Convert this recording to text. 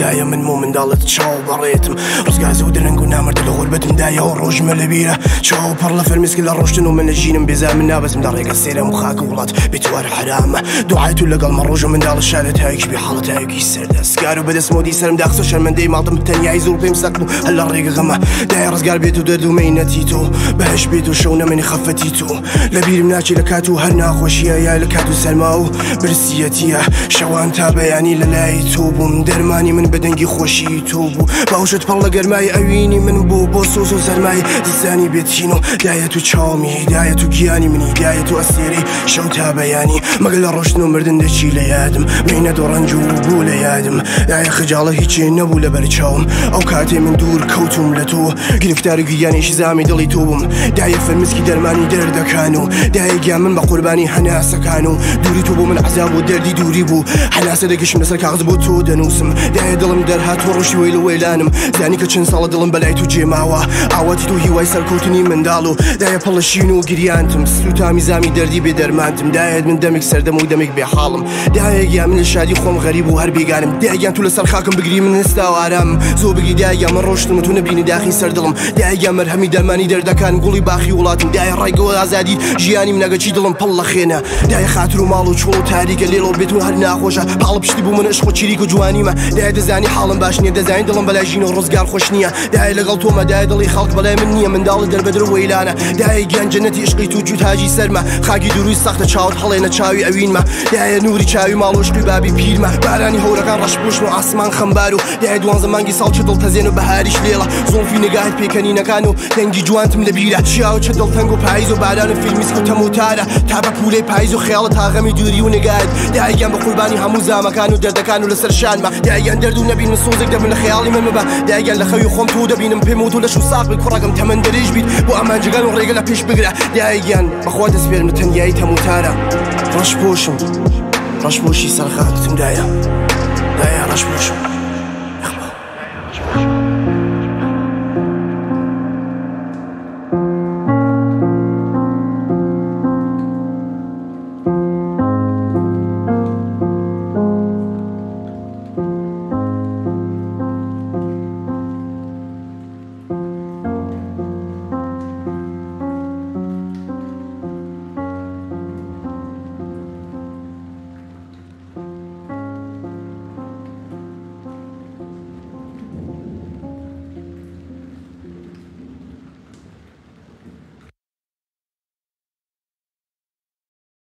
دایە من و منداڵت چاو بەڕێتم ڕزگار زوو درەنگ و نامەردە لە غوربەتم دایە ئەو ڕۆژمە لەبیرە چاو پڕ لە فەرمیسک لە ڕۆشتن و من لە ژینم بێزار من نابەزم لە ڕێگە سێرەم و خاک و وڵات بێتوار حەرامە دوعای تو لەگەڵ مە ڕۆژە منداڵە شارە تایەکی بێ حاڵە تایەکی سەردە سگار و بەدەست مۆدی سەرم داخستە شەرمەندەی ماڵتم تەنیایی زۆر پێم سەخت بوو هەر لە ڕێگە غەمە دایە ڕزگار بێت و دەرد و مەینەتی تۆ بەهەشت بێت و شەو نەمێنێ خەفەتی تۆ لەبیرم ناچێ لە کات و هەر ناخۆشیە یا لە کات و سەرما و برسیەتیە شەوان تا بەیانی لە لای تۆ بووم دەرمانی من بە دەنگی خۆشی تۆ بوو باوشت پڕ لە گەرمای ئەوینی من بوو بۆ سۆز و سەرمای زستانی بێتین و دایەت و چاومی هیدایەت و گیانی منی هیدایەت و ئەستێرەی شەو تا بەیانی مەگەر لە ڕۆشتن و مردن دەچی لە یادم مەینەت و ڕەنج و بوو لە یادم دایە خجاڵە هیچێ نەبوو لەبەر چاوم ئەو کاتێ من دوور کەوتوم لە تۆ گرفتار و گریانێکی زامی دڵی تۆ بووم دایە فرمسکی دەرمانی دەردەکان و دایە گیان من بە قوربانی هەناسەکان و دووری تۆ بۆ من عەزاب و دەردی دووری بوو هەناسە دەگەشم لەسەر کاغز بۆ تۆ دەنووسم دایە دڵم دەرهات و ڕۆشتی وەیل و وەیلانم زانی کە چەند ساڵە دڵم بەلای تو جێماوە ئاواتی تۆ هیوای سەرکەوتنی منداڵ و دایە پڕ لە شین و گریانتم سووتامی زامی دەردی بێ دەرمانتم دایە من دەمێک سەردەم و دەمێک بێ حاڵم دایە گیان من لە شادی خۆم غەریب و هەر بێگانم دایە گیان تو لەسەر خاکم بگری من ئێستا ئارامم زۆر بگری دایە گیان من ڕۆشتم و تو نەبینی داخی سەر دڵم دایە گیان مەرهەمی دەرمانی دەردەکان گوڵی باخی وڵاتم دایە ڕێگە و ئازادی ژیانی من ئەگەرچی دڵم پڕ لە خێنە دایە خاتر و ماڵ و چۆڵ و تاریکە لێڵەوە بێت و هەر ناخۆشە پاڵپشتی بوو من عشق و چریک و جوانیمە دایە دەزانی حاڵم باش نییە دەزانی دڵم بەلای ژین و ڕزگار خۆش نییە دایە لەگەڵ تۆمە دایە دڵی خەڵک بەلای من نییە منداڵی دەربەدەر و وەیلانە دایە گیان جەنەتی عشقی تو جووت هاجی سەرمە خاکی دووروی سەختە چاوت هەڵێنە چاوی ئەوینمە دایە نوری چاوی ماڵ و عشقی بابی پیرمە بارانی هەورەکان ڕەش پۆشن و ئاسمان خەمبار و دایە دوانزە مانگی ساڵ چ دڵتەزێن و بەهاریش لێڵە زوڵفی نگاهت پێکەنینەکان و دەنگی جوانتم لەبیرە چیا و چ دڵتەنگ و پاییز و باران و فرمیسک و تەم و تارە تا بە پوولەی پاییز و خەیاڵت تا غەمی دووری و نگاهت دایە گیان بە قوربانی هەموو زامەکان و دەردەکان و لەسەر شانمە دایە گیان دەرد و نەبین من سۆزێک دەبم لە خەیاڵی من مبە دایە گیان لە خەوی خۆم تۆ دەبینم پێم و تۆ لەش و ساغ بیت کوڕەکەم تەمەن درێژ بیت بۆ ئامانجەکان و ڕێگە لە پێش بگرە دایە گیان بەخوا دەسپێرم لە تەنیایی تەم و تارە ڕەش پۆشم ڕەش پۆشی سەر خاکتم دایە دایە ڕەش پۆشم.